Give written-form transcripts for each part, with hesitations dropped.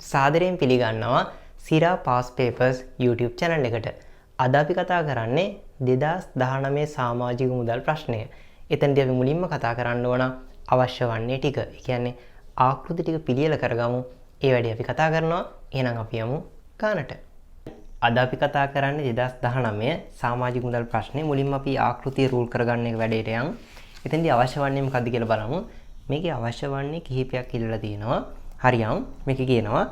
සාදරයෙන් පිළිගන්නවා සිරා pass papers YouTube channel එකට. අද අපි කතා කරන්නේ 2019 සමාජික මුදල් ප්‍රශ්නය. එතනදී අපි මුලින්ම කතා කරන්න ඕන අවශ්‍ය වන්නේ ටික. ඒ කියන්නේ ආකෘති ටික පිළියෙල කරගමු. ඒ වැඩේ අපි කතා කරනවා. එහෙනම් අපි යමු ගානට. අද අපි කතා කරන්නේ 2019 සමාජික මුදල් ප්‍රශ්නේ. මුලින්ම අපි ආකෘතිය රූල් කරගන්න එක වැඩේට යන්. එතනදී අවශ්‍ය වන්නේ මොකද්ද කියලා බලමු. මේකේ අවශ්‍ය වන්නේ කිහිපයක් ඉල්ලලා තියෙනවා. හරියම් මේකේ කියනවා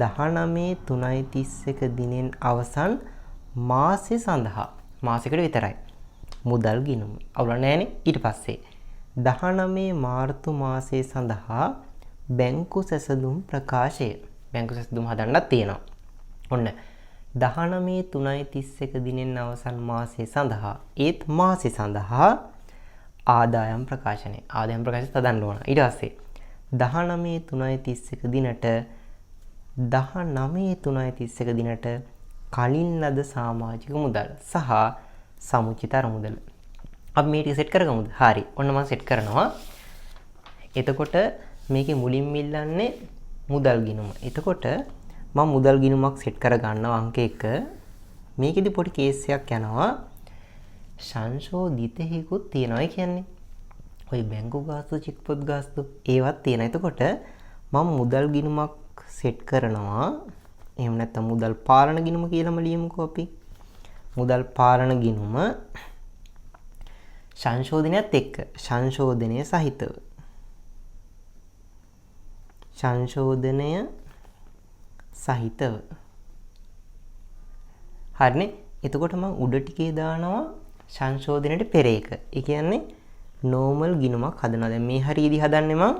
19/3/31 දිනෙන් අවසන් මාසෙ සඳහා, මාසෙකට විතරයි මුදල් ගිණුම. අවුල නෑනේ. ඊට පස්සේ 19 මාර්තු මාසය සඳහා බැංකු සැසඳුම් ප්‍රකාශය. බැංකු සැසඳුම් හදන්නත් තියෙනවා. ඔන්න 19/3/31 දිනෙන් අවසන් මාසය සඳහා, ඒත් මාසෙ සඳහා ආදායම් ප්‍රකාශනය. ආදායම් ප්‍රකාශය හදන්න ඕන. ඊට පස්සේ 19/3/31 දිනට 19/3/31 දිනට කලින් ලද සමාජික මුදල් සහ සමුචිත අරමුදල. අපි මේ ටික සෙට් කරගමුද? හරි. ඔන්න මම සෙට් කරනවා. එතකොට මේකේ මුලින්ම ඉල්ලන්නේ මුදල් ගිණුම. එතකොට මම මුදල් ගිණුමක් සෙට් කරගන්නවා අංක 1. මේකෙදි පොඩි කේස් එකක් යනවා. සංශෝධිත හේකුත් තියෙනවා. ඒ කියන්නේ ඔය බැංකු ගාස්තු, චෙක් පොත් ගාස්තු ඒවත් තියෙනවා. එතකොට මම මුදල් ගිණුමක් සෙට් කරනවා. එහෙම නැත්නම් මුදල් පාලන ගිණුම කියලාම ලියමුකෝ අපි. මුදල් පාලන ගිණුම සංශෝධනයත් එක්ක, සංශෝධනය සහිතව, සංශෝධනය සහිතව. හරිනේ. එතකොට මම උඩ ටිකේ දානවා සංශෝධනයට පෙර එක. ඒ කියන්නේ නෝමල් ගිණුමක් හදනවා. දැන් මේ හරියදී හදන්නේ මං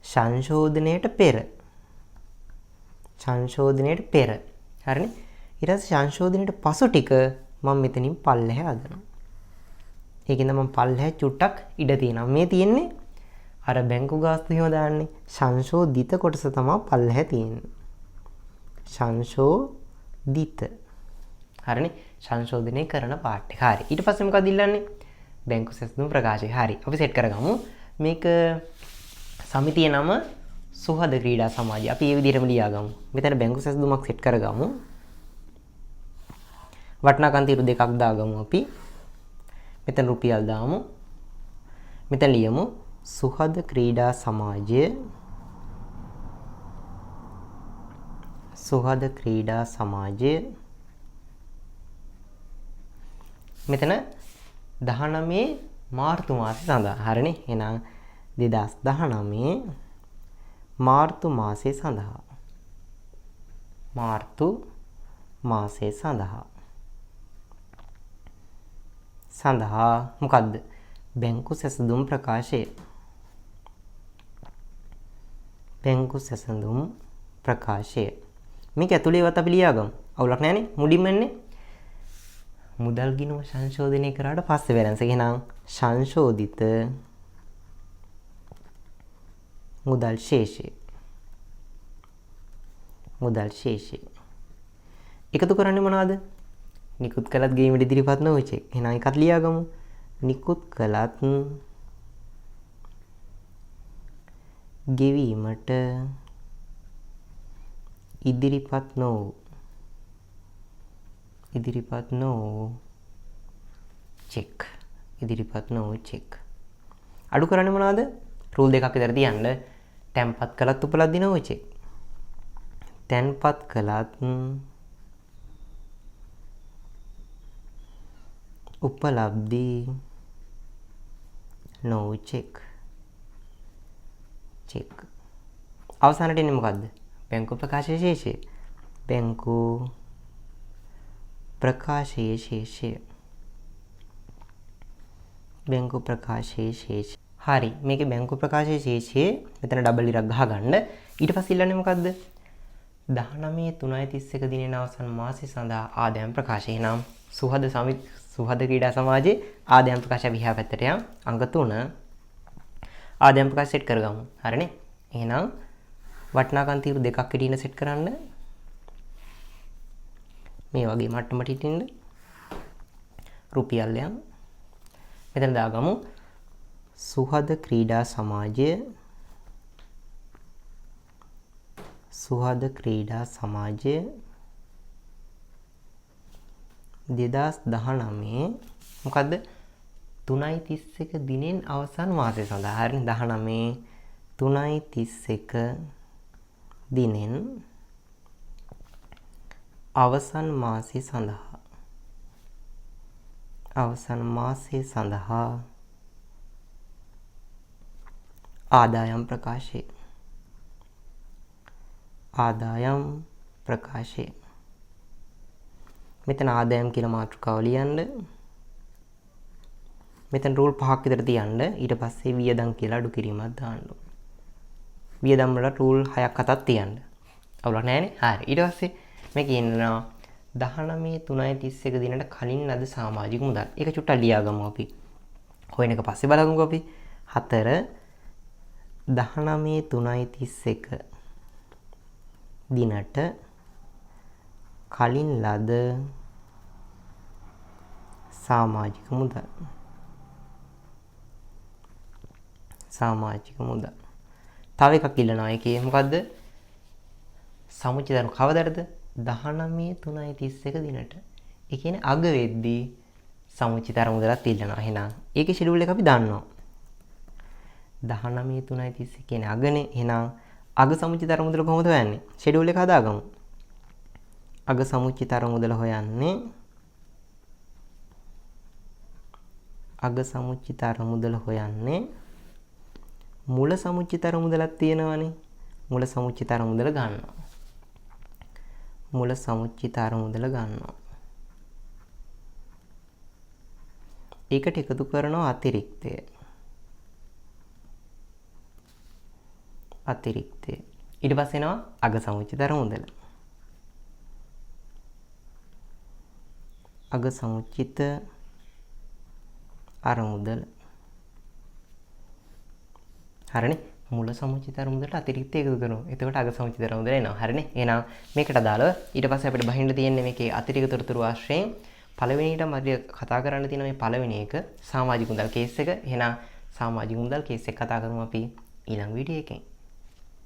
සංශෝධනයට පෙර. සංශෝධනයට පෙර. හරිනේ. ඊට පස්සේ සංශෝධනයට පසු ටික මම මෙතනින් පල්ලෙහා හදනවා. ඒකෙන්ද මම පල්ලෙහා චුට්ටක් ඉඩ තියෙනවා. මේ තියෙන්නේ අර බැංකු ගාස්තු එහෙම දාන්නේ සංශෝධිත කොටස තමයි පල්ලෙහා තියෙන්නේ. සංශෝධිත. හරිනේ. සංශෝධනය කරන පාර්ට් එක. හරි. ඊට පස්සේ මොකක්ද ඉල්ලන්නේ? බැංකු සැසඳුම් ප්‍රකාශය. හරි. අපි සෙට් කරගමු. මේක සමිතිය නම සුහද ක්‍රීඩා සමාජය. අපි ඒ විදිහටම ලියාගමු. මෙතන බැංකු සැසඳුමක් සෙට් කරගමු. වටිනාකම් තීරු දෙකක් දාගමු අපි. මෙතන රුපියල් දාමු. මෙතන ලියමු සුහද ක්‍රීඩා සමාජය, සුහද ක්‍රීඩා සමාජය. මෙතන 19 මාර්තු මාසය සඳහා. හරිනේ. එහෙනම් 2019 මාර්තු මාසය සඳහා, මාර්තු මාසය සඳහා සඳහා මොකද්ද? බැංකු සැසඳුම් ප්‍රකාශය. බැංකු සැසඳුම් ප්‍රකාශය. මේක ඇතුළේවත් අපි ලියාගමු. අවුලක් නෑනේ. මුලින්ම එන්නේ මුදල් ගිණුම සංශෝධනය කරාට පස්සේ බැලන්ස් එක. එහෙනම් සංශෝධිත මුදල් ශේෂය. මුදල් ශේෂය. එකතු කරන්නේ මොනවද? නිකුත් කළත් ගෙවීමට ඉදිරිපත් නොවූ චෙක්. එහෙනම් එකත් ලියාගමු. නිකුත් කළත් ගෙවීමට ඉදිරිපත් නොවූ, ඉදිරිපත් නොවූ චෙක්, ඉදිරිපත් නොවූ චෙක්. අඩු කරන්නේ මොනවද? රූල් දෙකක් විතර තියන්න. තැන්පත් කළත් උපලද්දි නොවූ චෙක්. තැන්පත් කළත් උපලබ්ධි නොවූ චෙක්. චෙක්. අවසානට එන්නේ මොකද්ද? බැංකු ප්‍රකාශයේ ශේෂය. බැංකු ප්‍රකාශයේ ශේෂය. බැංකු ප්‍රකාශයේ ශේෂය. හරි. මේකේ බැංකු ප්‍රකාශයේ ශේෂයේ මෙතන ඩබල් ඉරක් ගහගන්න. ඊට පස්සේ ඉල්ලන්නේ මොකද්ද? 19/3/31 දිනෙන් අවසන් මාසය සඳහා ආදායම් ප්‍රකාශය. එහෙනම් සුහද සුහද ක්‍රීඩා සමාජයේ ආදායම් ප්‍රකාශය විහා පැත්තට යන්. අංක 3 ආදායම් ප්‍රකාශ සෙට් කරගමු. හරිනේ. එහෙනම් වටිනාකම් තීරු දෙකක් හිටින්න සෙට් කරන්න. මේ වගේ මට්ටමට හිටින්න. රුපියල් යන්. මෙතන දාගමු සුහද ක්‍රීඩා සමාජය සුහද ක්‍රීඩා සමාජය 2019 මොකද්ද 3.31 දිනෙන් අවසන් මාසය සඳහා. හරිනේ, 19 3.31 දිනෙන් අවසන් මාසය සඳහා, අවසන් මාසය සඳහා ආදායම් ප්‍රකාශය, ආදායම් ප්‍රකාශය. මෙතන ආදායම් කියලා මාතෘකාව ලියන්න. මෙතන රූල් පහක් විතර තියන්න. ඊට පස්සේ වියදම් කියලා අඩු කිරීමක් දාන්න ඕන. වියදම් වල රූල් 6ක් 7ක් තියන්න. අවුලක් නෑනේ. හරි. ඊට පස්සේ මේක ඉන්නවා 19 3.31 දිනට කලින් ලද සමාජික මුදල්. ඒක චුට්ටක් ලියාගමු අපි. හොයන එක පස්සේ බලමුකෝ අපි. 4 19 3.31 දිනට කලින් ලද සමාජික මුදල්, සමාජික මුදල්. තව එකක් ඉල්ලනවා ඒකේ මොකද්ද? සමුච්චිත අර කවදටද? 19 3.31 දිනට. ඒ කියන්නේ අග වෙද්දී සමුච්චිත අර මුදලත් ඉල්ලනවා. එහෙනම් ඒකේ ෂෙඩියුල් එක අපි දන්නවා. 19 3.31 කියන්නේ අගනේ. එහෙනම් අග සමුච්චිත අර මුදල කොහොමද හොයන්නේ? ෂෙඩියුල් එක හදාගමු. අග සමුච්චිත අර මුදල හොයන්නේ, අග සමුච්චිත අර මුදල හොයන්නේ මුල සමුච්චිත අර මුදලක් තියෙනවනේ. මුල සමුච්චිත අර මුදල ගන්නවා. මුල සමුච්චිත අර මුදල ගන්නවා. ඒකට එකතු කරනවා අතිරික්තය. අතිරික්තය. ඊට පස්සේ එනවා අග සමුච්චිත අර මුදල. අග සමුච්චිත අර මුදල. හරිනේ. මුල සමුච්චිත අර මුදලට අතිරික්තය එකතු කරනවා. එතකොට අග සමුච්චිත අර මුදල එනවා. හරිනේ. එහෙනම් මේකට අදාළව ඊට පස්සේ අපිට බහින්න තියෙන්නේ මේකේ අතිරික්ත තොරතුරු ආශ්‍රයෙන් පළවෙනියටම අපි කතා කරන්න තියෙන මේ පළවෙනි එක සමාජික මුදල් කේස් එක. එහෙනම් සමාජික මුදල් කේස් එක කතා කරමු අපි ඊළඟ වීඩියෝ එකෙන්.